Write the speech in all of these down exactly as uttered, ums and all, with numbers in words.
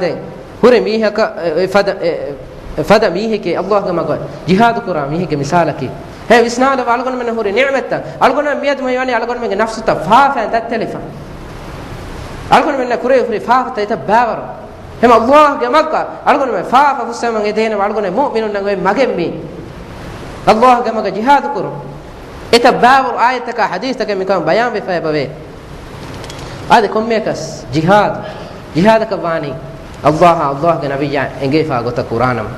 ދެން ހުރި މީހަކަށް، އެ، އެ، ފަދަ، އެ، އެ، ފަދަ މީހެކޭ ﷲގެ މަގަށް ޖިހާދު ކުރާ މީހެއްގެ މިސާލަކީ. ހޭ، ވިސްނާލަބަ އަޅުގަނޑުމެންނަށް ހުރި ނިޢުމަތްތައް. އަޅުގަނޑުމެން މިއަދު މިވަނީ އަޅުގަނޑުމެންގެ ނަފްސުތައް ފާފައިން ދަތްތެލިފަ. އަޅުގަނޑުމެންނަށް ކުރެވި ހުރި ފާފަތައް އެތައް ބާވަރު. ހަމަ ﷲގެ މަގަށް އަޅުގަނޑުމެން ފާފަ ފުއްސެވުމަށް އެދޭނަމަ އަޅުގަނޑު މުއުމިނުންނަށް އޮތް މަގެއް މީ. ﷲގެ މަގަށް ޖިހާދު ކުރުން. އެތައް ބާވަރު އާޔަތްތަކާ ޙަދީޘްތަކެއް މިކަމަށް ބަޔާންވެފައި އެބަވޭ. އާދެ، ކޮންމެއަކަސް ޖިހާދު، ޖިހާދަކަށް ވާނީ ﷲއާ ﷲގެ ނަބިއްޔާ އެނގޭފާ ގޮތަށް ކުރާނަމަ.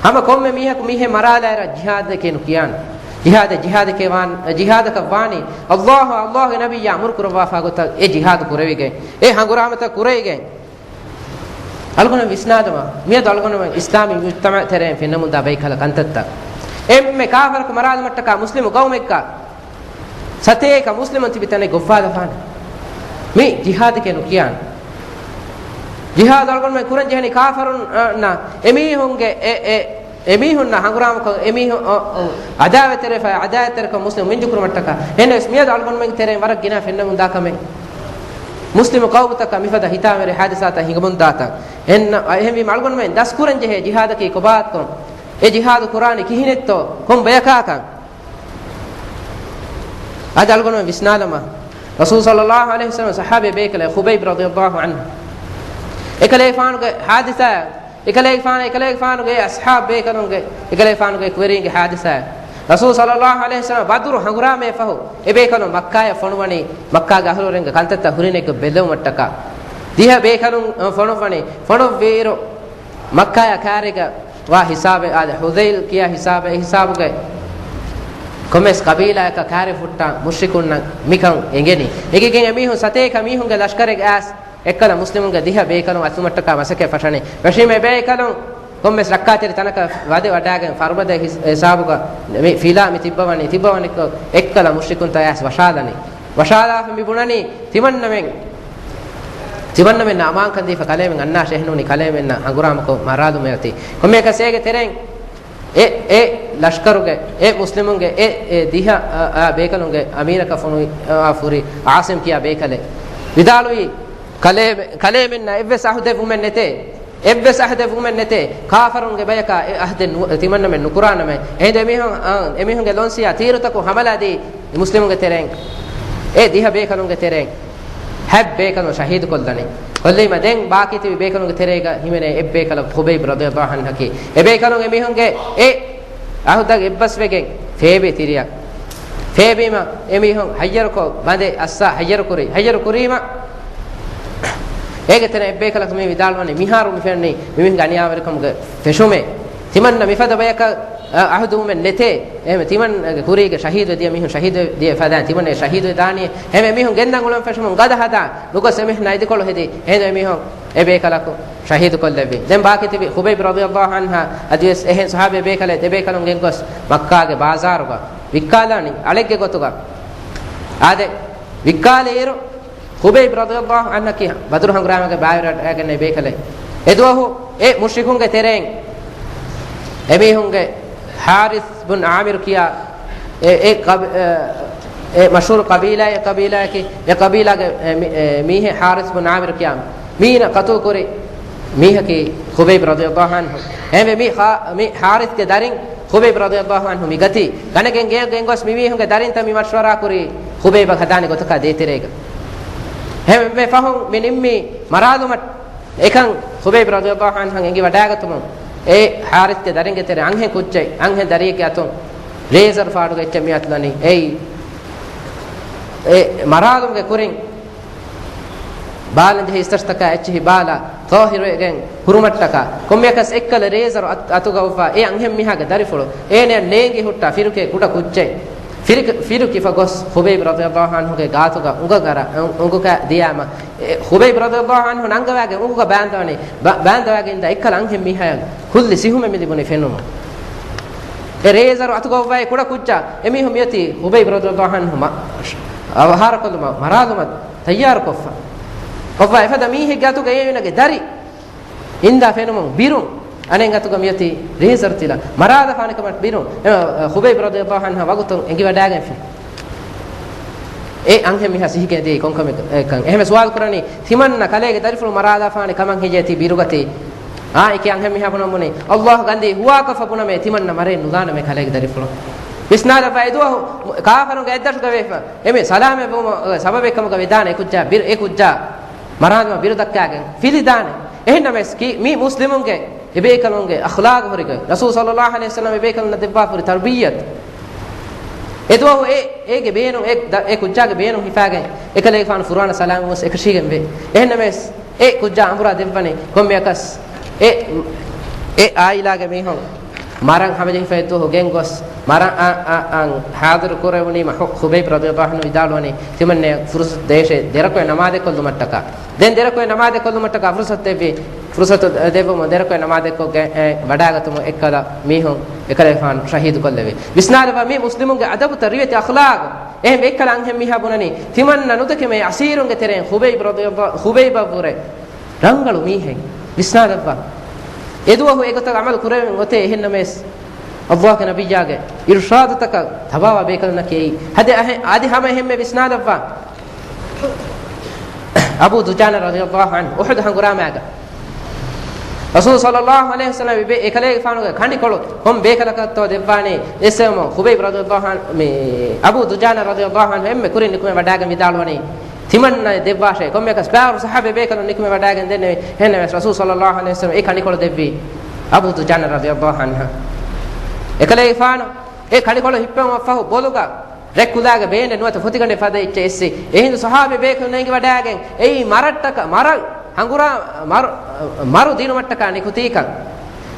ހަމަ ކޮންމެ މީހަކު މީހެއް މަރާލާއިރަށް ޖިހާދެކޭ ނުކިޔާނެ. ޖިހާދެ، ޖިހާދެކޭ ވާން، ޖިހާދަކަށް ވާނީ ﷲއާ ﷲގެ ނަބިއްޔާ އަމުރު ކުރައްވާފާ ގޮތަށް އެ ޖިހާދު ކުރެވިގެން، އެ ހަނގުރާމަތައް ކުރެވިގެން. އަޅުގަނޑު ވިސްނާލަމާ، މިއަދު އަޅުގަނޑު އިސްލާމީ މުޖްތަމަޢު ތެރެއިން ފެންނަމުންދާ ބައިކަލަ ކަންތައްތައް. އެންމެ ކާފަރަކު މަރާލުމަށްޓަކާ މުސްލިމު ގައުމެއްގަ ސަތޭކަ މުސްލިމުން ތިބި ތަނެއް ގޮއްވާލަފާނެ. މި ޖިހާދެކޭ ނުކިޔާނެ. ޖިހާދު އަޅުގަނޑުމެން ކުރަން ޖެހެނީ ކާފަރުންނާ އެމީހުންގެ އެ، އެ، އެމީހުންނާ ހަނގުރާމަކޮށް، އެމީހުން އަ، އަ، އަދާވަތްތެރިވެފަ، އަދާވަތްތެރިކޮށް މުސްލިމު މިންޖުކުރުމަށްޓަކާ. އެހެންނަމަވެސް މިއަދު އަޅުގަނޑުމެންގެ ތެރެއިން ވަރަށް ގިނަ ފެންނަމުންދާ ކަމެއް، މުސްލިމު ޤައުމުތަކަށް މިފަދަ ހިތާމަވެރި ޙާދިސާތައް ހިނގަމުންދާތަން. އެހެން، އެހެންވީމަ އަޅުގަނޑުމެން ދަސްކުރަން ޖެހޭ ޖިހާދަކީ ކޮބާތޯ؟ އެ ޖިހާދު ކުރާނީ ކިހިނެއްތޯ؟ ކޮން ބަޔަކާކަން؟ އަދި އަޅުގަނޑުމެން ވިސްނާލަމާ، ރަސޫލު ޞައްލައްލާހު ޢަލައިހި ވަސައްލަމަ ޞަޙާބީ ބޭކަލެއް ޚުބައިބް ރަޟިޔައްލާހު ޢަންހު. އެކަލޭގެފާނުގެ ޙާދިސާ، އެކަލޭގެފާނު، އެކަލޭގެފާނުގެ އަޞްޙާބު ބޭކަލުންގެ، އެކަލޭގެފާނުގެ ކުވެރީންގެ ޙާދިސާ. ރަސޫލު ޞައްލައްލާހު ޢަލައިހި ވަސައްލަމަ ބަދުރު ހަނގުރާމަޔަށް ފަހު އެބޭކަލުން މައްކާޔަށް ފޮނުވަނީ، މައްކާގެ އަހުލުވެރިންގެ ކަންތައްތައް ހުރިނެއްގެ ބެލެވުމަށްޓަކާ. ދިހަ ބޭކަލުން، އަ، ފޮނުއްވަނީ، ފޮނުއްވިއިރު، މައްކާޔާ ކާރިގަ ވާ ހިސާބެއް، އާދެ، ޙުޛައިލް ކިޔާ ހިސާބެއް، އެ ހިސާބުގައި ކޮންމެސް ޤަބީލާއަކަށް ކާރި ފުއްޓާ މުޝްރިކުންނަށް މިކަން އެނގެނީ. އެނގިގެން އެމީހުން ސަތޭކަ މީހުންގެ ލަޝްކަރެއް އައިސް، އެއްކަލަ މުސްލިމުންގެ ދިހަ ބޭކަލުން އަތުމަށްޓަކާ މަސައްކަތް ފަށަނީ. ފެށީމަ އެބޭކަލުން ކޮންމެސް ރައްކާތެރި ތަނަކަށް ވަދެ ވަޑާގެން ފަރުބަދަ ހިސް-، ހިސާބުގަ މި ފިލާ މި ތިއްބަވަނީ، ތިއްބަވަނިކޮށް އެއްކަލަ މުޝްރިކުންތައް އައިސް ވަށާލަނީ. ވަށާލާފަ މި ބުނަނީ ތިމަންނަމެން، ތިމަންނަމެންނަށް އަމާންކަން ދީފަ ކަލޭމެން އަންނާށޭ، އެހެންނޫނީ ކަލޭމެންނަށް ހަނގުރާމަކޮށް މަރާލުމެއޮތީ. ކޮންމެއަކަސް އޭގެ ތެރެއިން އެ، އެ ލަޝްކަރުގެ، އެ މުސްލިމުންގެ، އެ، އެ ދިހަ، އާ، އާ، ބޭކަލުންގެ އަމީރަކަށް ފޮނުވި، އާ، ފުރި ޢާޞިމް ކިޔާ ބޭކަލެއް ވިދާޅުވީ، ކަލޭ-، ކަލޭމެންނަށް އެއްވެސް އަހުދެއްވުމެއް ނެތޭ. އެއްވެސް އަހުދެއްވުމެއް ނެތޭ. ކާފަރުންގެ ބަޔަކާ އެ އަހުދެއް ނު-، ތިމަންނަމެން ނުކުރާނަމޭ. އެހިނދު އެމީހުން، އާ، އެމީހުންގެ ލޮންސިޔާ ތީރުތަކުން ހަމަލާ ދީ މުސްލިމުންގެ ތެރެއިން. އެ ދިހަ ބޭކަލުންގެ ތެރެއިން ހަތް ބޭކަލުން ޝަހީދު ކޮށްލަނީ. ކޮށްލީމަ ދެން ބާކީ ތިބި ބޭކަލުންގެ ތެރޭގަ ހިމެނޭ އެއް ބޭކަލަކު ޚުބައިބް ރަޟިޔައްލާހު ޢަންހަކީ. އެ ބޭކަލުން އެމީހުންގެ އެ އަހުދަށް އެއްބަސްވެގެން ފޭބި ތިރިއަށް. ފޭބީމަ އެމީހުން ހައްޔަރުކޮށް ބަނދެ އައްސާ ހައްޔަރުކުރި. ހައްޔަރު ކުރީމަ އޭގެ ތެރެ އެއްބޭކަލަކު މި ވިދާޅުވަނީ މިހާރު މި ފެންނީ މި މީހުންގެ އަނިޔާވެރިކަމުގެ ފެށުމޭ. ތިމަންނަ މިފަދަ ބަޔަކަށް އަ-، އަހުދުވުމެއް ނެތޭ. އެހެން ތިމަން ކުރީގެ ޝަހީދު ދިޔަ މީހުން ޝަހީދު ދިޔަ ފަދައިން ތިމަން އެ ޝަހީދު ދާނީ. އެހެން މީހުން ގެންދަން އުޅުން ފެށުމުން ގަދަ ހަދާ ނުގޮސް އެމީހުން އިދިކޮޅު ހެދި. އެހެން މީހުން އެ ބޭކަލަކު ޝަހީދު ކޮށްލެއްވި. ދެން ބާކީ ތިބި ޚުބައިބް ރަޟިޔައްލާހު ޢަންހާ އަދިވެސް އެހެން ޞަޙާބީ ބޭކަލެއް ދެބޭކަލުން ގެންގޮސް މައްކާގެ ބާޒާރުގަ ވިއްކާލާނީ އަޅެއްގެ ގޮތުގަ. އާދެ، ވިއްކާލިއިރު ޚުބައިބް ރަޟިޔައްލާހު ޢަންހަކީ ބަދުރު ހަނގުރާމަގެ ބައިވެރިވެގެން އެ ބޭކަލެއް. އެދުވަހު އެ މުޝްރިކުންގެ ތެރެއިން އެމީހުންގެ ޙާރިސް ބުން ޢާމިރު ކިޔާ އެ، އެ ޤަބި-، އެ، އެ މަޝްހޫރު ޤަބީލާއެއް، ޤަބީލާއަކީ، އެ ޤަބީލާގެ އެ މި-، އެ މީހެއް ޙާރިސް ބުން ޢާމިރު ކިޔާ މީނަ ޤަތުލު ކުރި މީހަކީ ޚުބައިބް ރަޟިޔައްލާހު ޢަންހު. އެހެންވެ މި ޚާ-، މި ޙާރިސްގެ ދަރިން ޚުބައިބް ރަޟިޔައްލާހު ޢަންހު މި ގަތީ. ގަނެގެން ގެޔަށް ގެންގޮސް މި މީހުންގެ ދަރިންތައް މި މަޝްވަރާ ކުރީ ޚުބައިބަށް ހަދާނެ ގޮތަކާ ދޭތެރޭގަ. އެހެންވެ ފަހުން މި ނިންމީ މަރާލުމަށް އެކަން ޚުބައިބް ރަޟިޔައްލާހު ޢަންހަށް އެނގި ވަޑާގަތުމުން، އެ ޙާރިސްގެ ދަރިންގެ ތެރެ އަންހެން ކުއްޖެއް، އަންހެން ދަރިއެއްގެ އަތުން ރޭޒަރު ފާޑުގެ އެއްޗެއް މި އަތުލަނީ. އެއީ، އެ މަރާލުމުގެ ކުރިން ބާލަން ޖެހި އިސްތަށިތަކާ އެއްޗިހި ބާލާ ޠާހިރުވެގެން ހުރުމަށްޓަކާ، ކޮންމެއަކަސް އެއްކަލަ ރޭޒަރު އަތް-، އަތުގަ އޮއްވާ އެ އަންހެން މީހާގެ ދަރިފުޅު އޭނަޔަށް ނޭނގި ހުއްޓާ ފިރުކޭ ކުޑަ ކުއްޖެއް. ފިރި-، ފިރު ކިފަ ގޮސް ޚުބައިބް ރަޟިޔައްލާހު ޢަންހުގެ ގާތުގަ އުނގަ ގަރ-، އުނގަކަށް ދިޔާމަ، އެ ޚުބައިބް ރަޟިޔައްލާހު ޢަންހު ނަންގަވާގެން އުނގުގަ ބާންދަވަނީ، ބަ-، ބާންދަވާގެން އިންދާ އެއްކަލަ އަންހެން މީހާޔަށް ކުއްލި ސިހުމެއް މި ލިބުނީ ފެނުމުން. އެ ރޭޒަރު އަތުގަ އޮއްވައި ކުޑަ ކުއްޖާ އެމީހުން މިއޮތީ ޚުބައިބް ރަޟިޔައްލާހު ޢަންހު މަ-، އަވަހާރަކޮށްލުމަށް މަރާލުމަށް ތައްޔާރުކޮށްފަ. އޮއްވާ އެފަދަ މީހެއްގެ އަތުގަ އޭނަގެ ދަރި އިންދާ ފެނުމުން ބިރުން. އަނެއް އަތުގަ މިއޮތީ ރޭޒަރު ތިލަ. މަރާލަފާނެކަމަށް ބިރުން. އެ، އެ، ޚުބައިބް ރަޟިޔައްލާހު ޢަންހަށް ވަގުތުން އެނގިވަޑާގެންފި. އެ އަންހެން މީހާ ސިހިގެން ދިޔައީ ކޮންކަމެއް ކަން. އެހެންވެސް ސުވާލު ކުރަނީ، ތިމަންނަ ކަލޭގެ ދަރިފުޅު މަރާލާފާނެ ކަމަށް ހެއްޔޭ ތި ބިރުގަތީ؟ އާ، އެކި އަންހެން މީހާ ބުނަމުނީ، ﷲ ގަންދީ ހުވާކޮށްފަ ބުނަމޭ ތިމަންނަ މަރޭ ނުލާނަމޭ ކަލޭގެ ދަރިފުޅު. ވިސްނާލައްވާ އެދުވަހު ކާފަރުންގެ އަތްދަށުގަ ވެފަ. އެމީ ސަލާމަތްވުމުގެ ސަބަބެއް ކަމުގަ ވެދާނެ އެ ކުއްޖާ ބިރު، އެ ކުއްޖާ މަރާލުމަށް ބިރު ދައްކާގެން ފިލިދާނެ. އެހެންނަމަވެސް ކީ، މީ މުސްލިމުންގެ އެބޭކަލުންގެ އަޚްލާގު ހުރިގޮތް، ރަސޫލު ޞައްލައްލާހު ޢަލައިހި ވަސައްލަމަ އެބޭކަލުންނަށް ދެއްވާފަ ހުރި ތަރުބިއްޔަތު. އެދުވަހު އެ، އޭގެ ބޭނުން، އެ ދަ-، އެ ކުއްޖާގެ ބޭނުން ހިފާގެން އެކަލޭގެފާނު ފުރާނަ ސަލާމަތްވެސް އެކަށީގެންވޭ. އެހެންނަމަވެސް، އެ ކުއްޖާ އަނބުރާ ދެއްވަނީ ކޮންމެއަކަސް އެ، އެ އާއިލާގެ މީހުން މަރަން ހަމަޖެހިފަ އެއްދުވަހު ގެންގޮސް، މަރަން އަ، އަ، އަން ހާދިރު ކުރެވުނީމަ ޚު-، ޚުބައިބް ރަޟިޔައްލާހު ޢަންހު ވިދާޅުވަނީ، ތިމަންނަ ފުރުސަތު ދޭށޭ ދެރަކުޅެ ނަމާދެއް ކޮށްލުމަށްޓަކާ. ދެން ދެރަކުޅެ ނަމާދެއް ކޮށްލުމަށްޓަކާ ފުރުސަތު ދެއްވި، ފުރުސަތު ދެއްވުމުން ދެރަކުޅެ ނަމާދެއްކޮށްގެން، އެ، ވަޑާގަތުމުން އެއްކަލަ މީހުން އެކަލޭގެފާނު ޝަހީދު ކޮށްލެވި. ވިސްނާލައްވާ މީ މުސްލިމުންގެ އަދަބުތައް ރިވެތި އަޚްލާގު. އެހެން އެއްކަލަ އަންހެން މީހާ ބުނަނީ، ތިމަންނަ ނުދެކެމޭ އަސީރުންގެ ތެރެއިން ޚުބައިބް ރަޟިޔައްލާ-، ޚުބައިބަށްވުރެ ރަނގަޅު މީހެއް. ވިސްނާލައްވާ. އެދުވަހު އެގޮތަށް ޢަމަލު ކުރެވެން އޮތޭ އެހެންނަމަވެސް، ﷲގެ ނަބިއްޔާގެ އިރުޝާދުތަކަށް ތަބާވާ ބޭކަލުންނަކީ އެއީ. ހަދެ އަހެ-، އަދި ހަމަ އެހެންމެ ވިސްނާލައްވާ. އަބޫ ދުޖާނަ ރަޟިޔައްލާހު ޢަންހު އުޙުދު ހަނގުރާމާގަ ރަސޫލު ޞައްލައްލާހު ޢަލައިހި ވަސައްލަމަ އެކަލޭގެފާނުގެ ކަނޑިކޮޅު ކޮން ބޭކަލަކަށްތޯ ދެއްވާނީ؟ އެއްސެވުމު ޚުބައިބް ރަޟިޔައްލާހު ޢަންހު، މި އަބޫ ދުޖާނަ ރަޟިޔައްލާހު ޢަންހު އެންމެ ކުރިން ނިކުމެ ވަޑާގެން ވިދާޅުވަނީ، ތިމަންނަ ދެއްވާށޭ. ކޮންމެއަކަސް ބާރު ޞަޙާބީ ބޭކަލުން ނިކުމެ ވަޑާގެން ދެންނެވި. އެހެންނަމަވެސް ރަސޫލު ޞައްލައްލާހު ޢަލައިހި ވަސައްލަމަ އެ ކަނޑިކޮޅު ދެއްވީ އަބޫ ދުޖާނަ ރަޟިޔައްލާހު ޢަންހަށް. އެކަލޭގެފާނު އެ ކަނޑިކޮޅު ހިއްޕެވުމަށްފަހު ބޮލުގަ ރެއްކުލާގެ ބޭންޑެއް ނުވަތަ ފޮތިގަނޑެއް ފަދަ އެއްޗެއް އެއްސި. އެހިނދު ޞަޙާބީ ބޭކަލުން ނޭނގި ވަޑާގެން އެއީ މަރަށްޓަކަ، މަރަށް ހަނގުރާ-، މަރު-، މަރު ދިނުމަށްޓަކާ ނިކުތީކަން.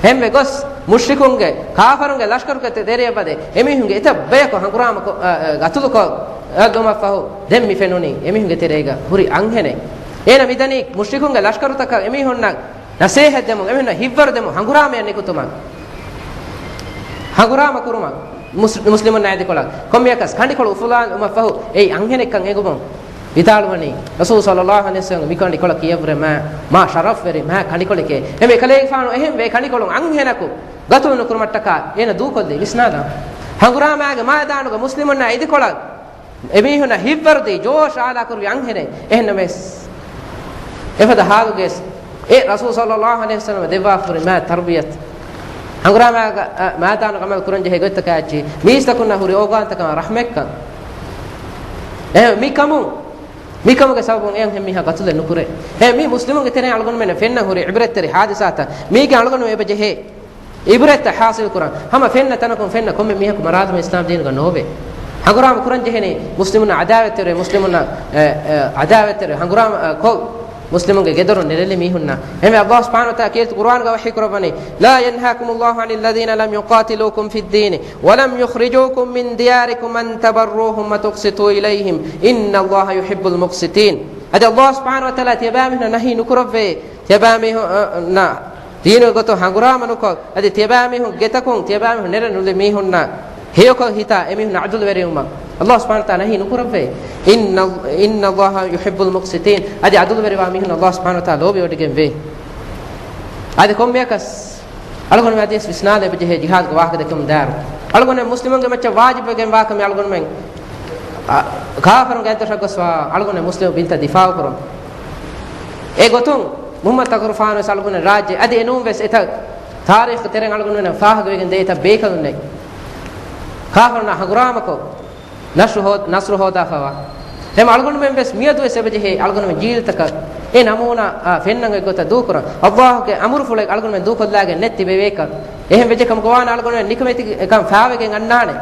އެހެންވެ ގޮސް، މުޝްރިކުންގެ، ކާފަރުންގެ ލަޝްކަރުގެ ތެ-، ތެރެއަށް ވަދެ، އެމީހުންގެ އެތައް ބަޔަކު ހަނގުރާމަކޮ-، އަ، އަ، ގަތުލުކޮށް، އަ، ދުމަށްފަހު، ދެން މި ފެނުނީ އެމީހުންގެ ތެރޭގަ ހުރި އަންހެނެއް. އޭނަ މިދަނީ މުޝްރިކުންގެ ލަޝްކަރުތަކަށް އެމީހުންނަށް ނަސޭހަތް ދެމުން، އެމީހުންނަށް ހިތްވަރު ދެމުން، ހަނގުރާމަޔަށް ނިކުތުމަށް. ހަނގުރާމަ ކުރުމަށް މުސް-، މުސްލިމުންނާ އެދިކޮޅަށް ކޮންމެއަކަސް ކަނޑިކޮޅު އުފުލާލުމަށްފަހު އެއީ އަންހެނެއްކަން އެނގުމުން ވިދާޅުވަނީ، ރަސޫލު ޞައްލައްލާހު ޢަލައިހި ވަސައްލަމަ މިކަނޑިކޮޅަކީ އެއަށްވުރެ މާ، މާ ޝަރަފްވެރި، މާ ކަނޑިކޮޅެކޭ. އެމެ ކަލޭގެފާނު އެހެންވެ ކަނޑިކޮޅު އަންހެނަކު ގަތުލު ނުކުރުމަށްޓަކާ އޭނަ ދޫކޮށްލީ ވިސްނާލާ. ހަނގުރާމާގެ މައިދާނުގަ މުސްލިމުންނާ އެދިކޮޅަށް އެމީހުންނަށް ހިތްވަރުދީ، ޖޯޝް އާލާކުރުވި އަންހެނެއް. އެހެންނަމަވެސް، އެފަދަ ހާލުގައި އެ ރަސޫލު ޞައްލައްލާހު ޢަލައިހި ވަސައްލަމަ ދެއްވާފަ ހުރި މާ ތަރުބިޔަތު. ހަނގުރާމާގަ، އަ، މައިދާނުގަ ޢަމަލު ކުރަންޖެހޭ ގޮތްތަކާ އެއްޗިހި، މީސްތަކުންނަށް ހުރި އޯގާންތަކަށް ރަޙްމަތްކަން. އެ، މިކަމުން، މިކަމުގެ ސަބަބުން އެ އަންހެން މީހާ ގަތުލެއް ނުކުރޭ. އެ، މި މުސްލިމުންގެ ތެރެއިން އަޅުގަނޑުމެންނަށް ފެންނަ ހުރި ޢިބްރަތްތެރި ޙާދިސާތައް. މީގެ އަޅުގަނޑު އެބަ ޖެހޭ ޢިބްރަތްތައް ޙާޞިލު ކުރަން. ހަމަ ފެންނަ ތަނަކުން ފެންނަ ކޮންމެ މީހަކު މަރާލުމެއް އިސްލާމް ދީނުގަ ނޯވޭ. ހަނގުރާމަ ކުރަން ޖެހެނީ މުސްލިމުންނާ ޢަދާވަތްތެރި، މުސްލިމުންނާ، އެ، އެ، ޢަދާވަތްތެރި، ހަނގުރާމަ، އެ، ކޮށް، މުސްލިމުންގެ ގެދޮރު ނެރެލި މީހުންނާ. އެހެންވެ، ﷲ ސުބްޙާނަހޫ ވަތަޢާލާ ކީރިތި ޤުރުއާނުގަ ވަޙީ ކުރައްވަނީ، لا ينهاكم الله عن الذين لم يقاتلوكم في الدين ولم يخرجوكم من دياركم أن تبروهم وتقسطوا إليهم إن الله يحب المقسطين. އަދި ﷲ ސުބްޙާނަހޫ ވަތަޢާލާ ތިޔަބައިމީހުންނަށް ނަހީ ނުކުރައްވައޭ، ތިޔަބައިމީހުންނާ ދީނުގެ ގޮތުން ހަނގުރާމަ ނުކޮށް، އަދި ތިޔަބައިމީހުން ގެތަކުން ތިޔަބައިމީހުން ނެރެ ނުލި މީހުންނާ ހެޔޮކޮށް ހިތާ އެމީހުން ޢަދުލުވެރިވުމަށް ﷲ ސުބްޙާނަހޫ ވަތަޢާލާ ނަހީ ނުކުރައްވައޭ. إن، إن الله يحب المقسطين. އަދި ޢަދުލުވެރިވާ މީހުން ﷲ ސުބްޙާނަހޫ ވަތަޢާލާ ލޯބިވޮޑިގެންވޭ. އަދި ކޮންމެއަކަސް އަޅުގަނޑު އަދިވެސް ވިސްނާލަ އެބަޖެހޭ ޖިހާދުގެ ވާހަކަ ދެކެމުން ދާއިރު. އަޅުގަނޑު މުސްލިމުންގެ މައްޗަށް ވާޖިބުވެގެން ވާކަމެއް އަޅުގަނޑުމެން، އަ، ކާފަރުންގެ އަތްދަށަށް ގޮސްވާ އަޅުގަނޑު މުސްލިމު ބިންތައް ދިފާޢު ކުރުން. އެ ގޮތުން މުޙައްމަދު ތަކުރުފާނު ވެސް އަޅުގަނޑު ރާއްޖެ އަދި އެނޫން ވެސް އެތައް ތާރީޚު ތެރެއިން އަޅުގަނޑުމެންނަށް ފާހަގަވެގެން ދޭ އެތައް ބޭކަލުންނެއް ކާފަރުންނާ ހަނގުރާމަކޮށް، ނަޞްރު ހޯ-، ނަޞްރު ހޯދާފަވާ. އެހެން އަޅުގަނޑުމެން ވެސް މިއަދު ވެސް އެބަޖެހޭ އަޅުގަނޑުމެން ޖީލުތަކަށް އެ ނަމޫނާ، އާ، ފެންނަން އޮތް ގޮތަށް ދޫކުރަން. ﷲގެ އަމުރުފުޅެއް އަޅުގަނޑުމެން ދޫކޮށްލާގެން ނެތް ތިބެވޭކަށް. އެހެން ވެއްޖެ ކަމުގަ ވާނަމަ އަޅުގަނޑުމެން ނިކަމެތިކަން ފާވެގެން އަންނާނެ.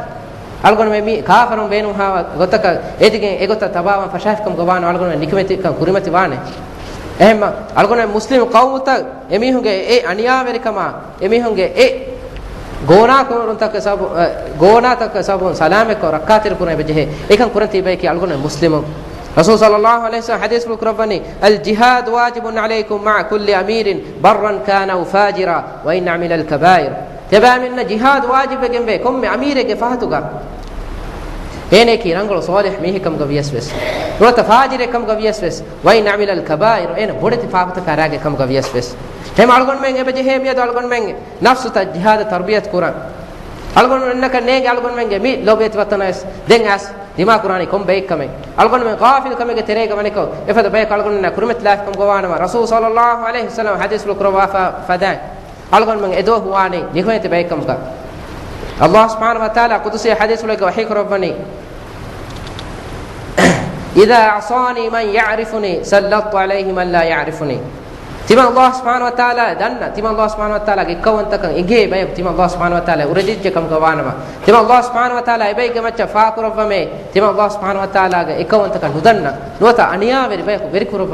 އަޅުގަނޑުމެން މި ކާފަރުން ބޭނުންހާވާ ގޮތަކަށް އެދިގެން އެގޮތަށް ތަބާވާން ފަށާފިކަމުގަ ވާނަމަ އަޅުގަނޑުމެން ނިކަމެތިކަން ކުރިމަތިވާނެ. އެހެންމަ އަޅުގަނޑުމެން މުސްލިމް ޤައުމުތައް އެމީހުންގެ އެ އަނިޔާވެރިކަމާ، އެމީހުންގެ އެ ގޯނާކުރުންތަކަށް ސަބަބު-، އެ، ގޯނާތަކަށް ސަބަބުން ސަލާމަތްކޮށް ރައްކާތެރިކުރަން އެބަޖެހޭ. އެކަން ކުރަން ތިބޭކީ އަޅުގަނޑު މުސްލިމުން. ރަސޫލު ޞައްލައްލާހު ޢަލައިހި ވަސައްލަމަ ޙަދީޘްފުޅު ކުރައްވަނީ، الجهاد واجب عليكم مع كل أمير برا كان أو فاجرا وإن عمل الكبائر. ތިޔަބައިމީހުންނަށް ޖިހާދު ވާޖިބުވެގެންވޭ ކޮންމެ އަމީރެއްގެ ފަހަތުގަ. އޭނައަކީ ރަނގަޅު ޞާލިޙު މީހެއް ކަމުގަ ވިޔަސް ވެސް، ނުވަތަ ފާޖިރެއް ކަމުގަ ވިޔަސް ވެސް، وإن عمل الكبائر، އޭނަ ބޮޑެތި ފާފަތަކާ ރާގެ ކަމުގަ ވިޔަސް ވެސް. އެހެން އަޅުގަނޑުމެން އެބަޖެހޭ މިއަދު އަޅުގަނޑުމެން ނަފްސުތައް ޖިހާދަށް ތަރުބިޔަތު ކުރަން. އަޅުގަނޑުމެންނަކަށް ނޭނގެ އަޅުގަނޑުމެންގެ މި ލޯބިވެތި ވަތަނަށް ވެސް ދެން އައިސް ދިމާކުރާނީ ކޮން ބައެއްކަމެއް؟ އަޅުގަނޑުމެން ޣާފިލުކަމެއްގެ ތެރޭގަ ވަނިކޮށް، އެފަދަ ބަޔަކު އަޅުގަނޑުމެންނާ ކުރިމަތިލާފިކަމުގަ ވާނަމަ، ރަސޫލު ޞައްލައްލާހު ޢަލައިހި ވަސައްލަމަ ޙަދީޘްފުޅު ކުރައްވާފަ ފަދައިން، އަޅުގަނޑުމެން އެދުވަހު ވާނީ ނިކުމެތި ބައެއްކަމުގަ. ﷲ ސުބްޙާނަހޫ ވަތަޢާލާ ޤުދުސީ ޙަދީޘްފުޅެއްގަ ވަޙީ ކުރައްވަނީ، إذا عصاني من يعرفني سلطت عليه من لا يعرفني. ތިމަން ﷲ ސުބްޙާނަހޫ ވަތަޢާލާ ދަންނަ، ތިމަން ﷲ ސުބްޙާނަހޫ ވަތަޢާލާގެ އެއްކައުވަންތަކަން އެނގޭ ބަޔަކު ތިމަން ﷲ ސުބްޙާނަހޫ ވަތަޢާލާ އުރެދިއްޖެ ކަމުގަ ވާނަމަ، ތިމަން ﷲ ސުބްޙާނަހޫ ވަތަޢާލާ އެބައިގެ މައްޗަށް ފާކުރައްވަމޭ، ތިމަން ﷲ ސުބްޙާނަހޫ ވަތަޢާލާގެ އެއްކައުވަންތަކަން ނުދަންނަ، ނުވަތަ އަނިޔާވެރި ބަޔަކު ވެރިކުރައްވަ